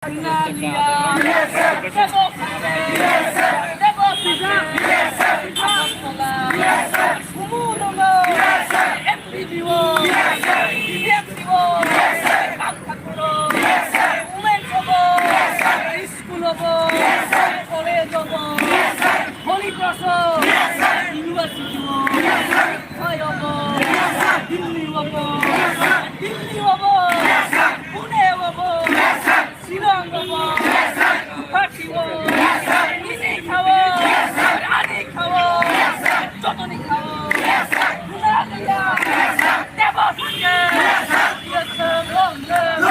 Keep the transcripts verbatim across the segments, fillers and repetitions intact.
Debo Pida, Debo Pida, Agartala, Kumu Nongo, M P P O, D M P O, Bangkakuro, Women Sobo, School Obo, College Obo, Holy Cross University Obo, Mumbai Obo, Delhi Obo, Delhi Obo, Pune Obo. Shillong obo, Guwahati o, nini kha o, ani kha o, jotoni kha o. Buda liya, debo sangye. Yes, long live.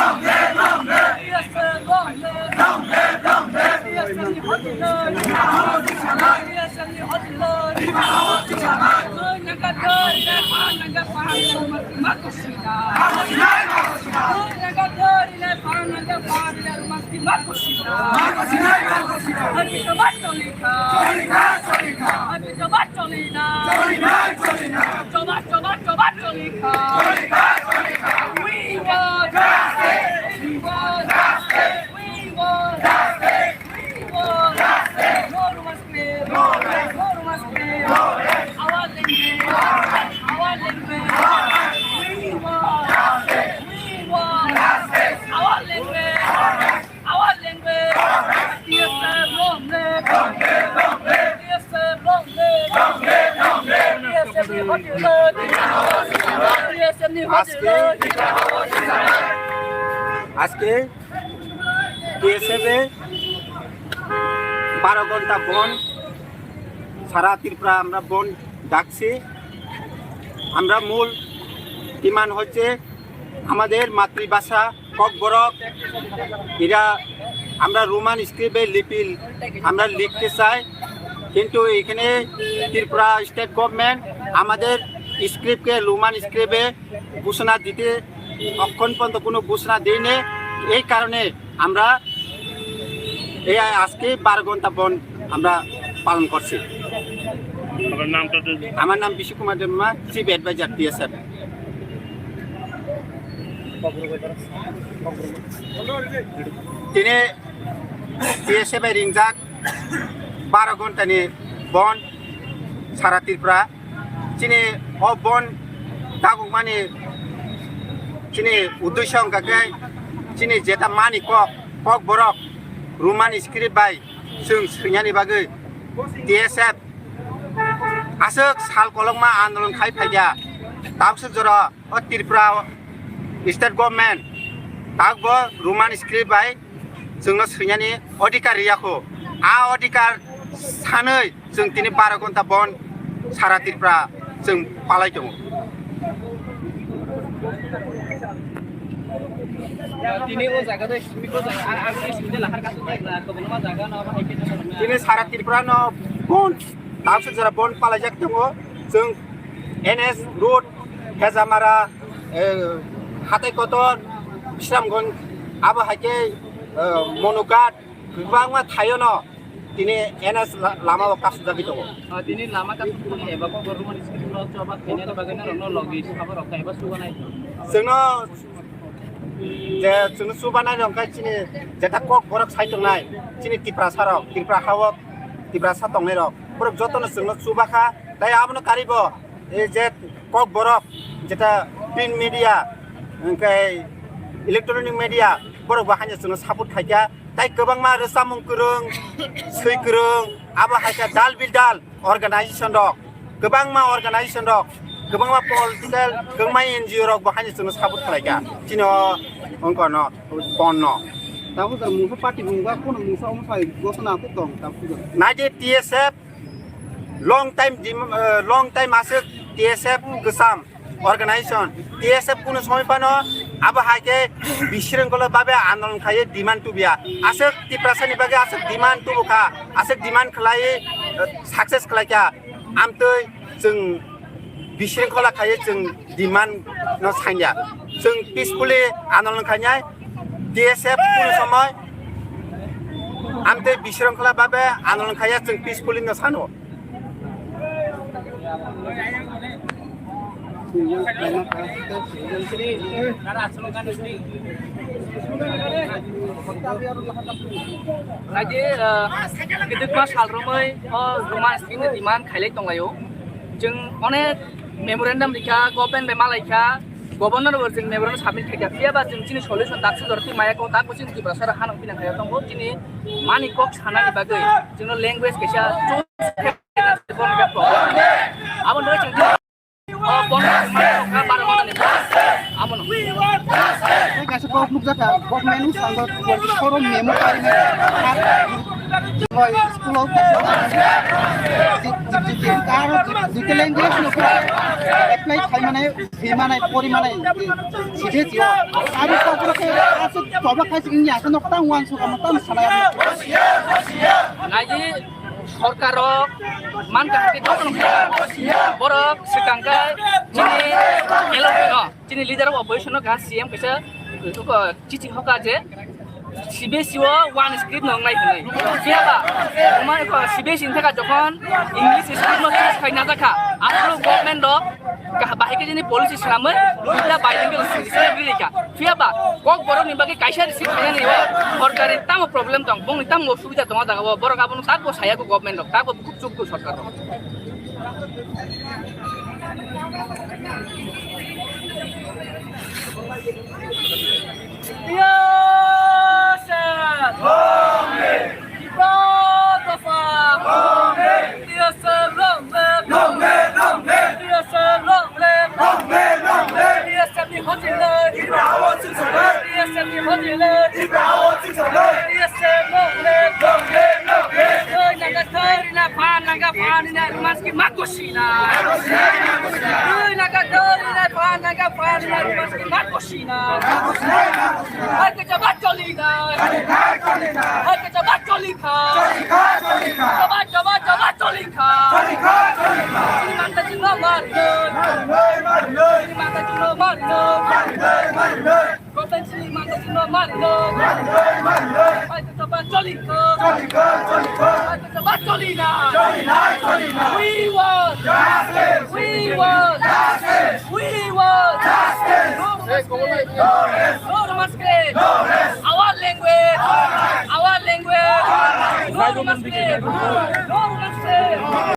Yes, long live. Yes, ni hoti lo. Yes, ni hoti lo. Naga doi, naga pa, naga pa, naga pa. We want justice. We want justice. Our language. Our language. T S F long live. T S F long live. T S F ni hoti lo. T S F ni hoti lo. আজকে, আজকে টিএসএফ এ বারো ঘন্টা বন্ধ, সারা ত্রিপুরা আমরা বন্ধ ডাকছি। আমরা মূল ডিমান্ড হচ্ছে আমাদের মাতৃভাষা ককবরক, এরা আমরা রোমান স্ক্রিপ্টে লিপি আমরা লিখতে চাই, কিন্তু এখানে ত্রিপুরা স্টেট গভর্নমেন্ট আমাদের স্ক্রিপ্টকে রোমান স্ক্রিপ্টে ঘোষণা দিতে অক্ষণ পর্যন্ত কোনো ঘোষণা দেয়নি। এই কারণে আমরা এই আজকে বারো ঘন্টা বন্ধ আমরা পালন করছি। আপনার নামটা যদি আমার নাম Bishu Kumar Debbarma, chief advisor TSF. Tini T S F bai ringjak baro ghonta ni bon sara Tripura. Chini o bon dagokmani chini uddesho wngkha khe chini jeta mani kok, kok borok Roman script bai chwng swinani bagwi T S F aswk sal kolokma andolon khai phaikha. Tabuk swk jora o Tripura state government tabuk bo Roman script bai chwngno swinani odhikar riyakho. A odhikar sanwi chwng tini baro ghonta bon sara Tripura chwng palai tongo. Tini o jaga de simi ko jaga, ar, ar simi de lahar kasu de, na, ko, ma jaga, na, ba, hai ke, na, na. Tini sara Tripura no bon tabuk swk jora bon palaijak tongo. Chwng N S Road, Hejamara, eh, Hatai Kotor, Bisramganj, abo hai khe, eh, Monughat, kwbangma thaio no tini N S la-, lama o kasujagwi tongo. Ah, tini lama kasujagwi eba kok Roman script no choba khainani bagwi norokno logi sabo rok kaiba suganai. Chwngno je chwngno chubanai rok khe chini jeta kok borok sai tongnai, chini Tiprasa rok, Tripura ha o Tiprasa tongnai rok, borok jotono chwngno chubakha, tai abono karibo. E je kok borok jeta print media, hwnkhe electronic media, borok bo haino chwngno support khaikha. Tai kwbangma rwchapmung kwrwng, swi kwrwng, abo hai khe dal bidal organization rok, kwbangma organization rok, kwbangma political, kwbangma N G O rok bo haino chwngno support khlaikha. Chini o wngkha no, pon no. Tabuk jora mungsa party mungsa, kono mungsa omo sai gosona khe tong, tabuk jora. Naidi T S F long time dim-, eh, long time aswk T S F kwcham organization. T S F kunu somoi phano abo hai khe bisrwngkolo babe andolon khaye demand tubuya. Aswk Tiprasani bagwi aswk demand tubukha, aswk demand khlai, eh, success khlaikha. Amtwi chwng bisrwngkhola khaye chwng demand no sanya. Chwng peacefully andolon khainai. T S F kunu somoi amtwi bisrwngkhola babe andolon khaiya chwng peacefully no sano. Naidi, ah, kwdwkma sal romwi o Roman script ni demand khailai tonglaio. Chwng onek memorandum rikha, government bai malaikha, governor bo chwng memorandum submit khaikha. Phiya ba chwng chini solution daksu jora twi maya kok, dakbo chini Tiprasa rok hanok pinang khaio tongo. Chini mani kok sanani bagwi chwngno language kaisa choose khaina problem. Abo no chwng O bono mano ka baro bono ni. Amono. Tei kaisa kok nukjakha, government ni salo twenty-four o memo karinai. Oi, school o kaisa jit, jit, jit, jit, aro jit, jit language no apply khai mane, si mane, pori mane, sije jio. Aro kok ro ke ase toba khai sing ya, no kata wan so kama tam sana ya. Naji Sorkar rok man kaham khe jotono khlai borok swkang khe chini L O P no, chini leader of opposition no kaha C M kaisa chithi hoka je C B S E o one script no wngnai hwnwi. Phiya ba, omo C B S E ni thaka jokhon English script no choose khai najakha, aswk government rok Kaha bahai khe chini policy swnamwi duita bilingual script rikha. Phiya ba kok borok ni bagwi kaisa receive khainani o sorkar ni tamo problem tong, bongni tamo subida tong o jaga o, borok abono tak bo saya kho government rok, tak bo bukhuk chuk kho sorkar rok. Yes, sir. Dopha! Long live! T S F long live! Long live, long live! T S F long live! Long live, long live! T S F ni hojilai! Tipra awo chwngsarlai! T S F ni hojilai! Tipra awo chwngsarlai! T S F long live! Long live, long live! Oi, naga thai rina phan, naga phan rina rumanski makoshina! Oi, naga thai rina phan, naga phan rina rumanski makoshina! Hai ke jaba choli na. Hai ke jaba choli kha. Jaba, jaba, jaba choli kha. Chini manta chini mari. Chini manta chini mari. Kota chini manta chini mari. Hai ke jaba choli kha. Hai ke jaba choli na. We want justice. We want justice. We want justice! No Roman script! No Roman script! No rest! Our language! Our language! No Roman script!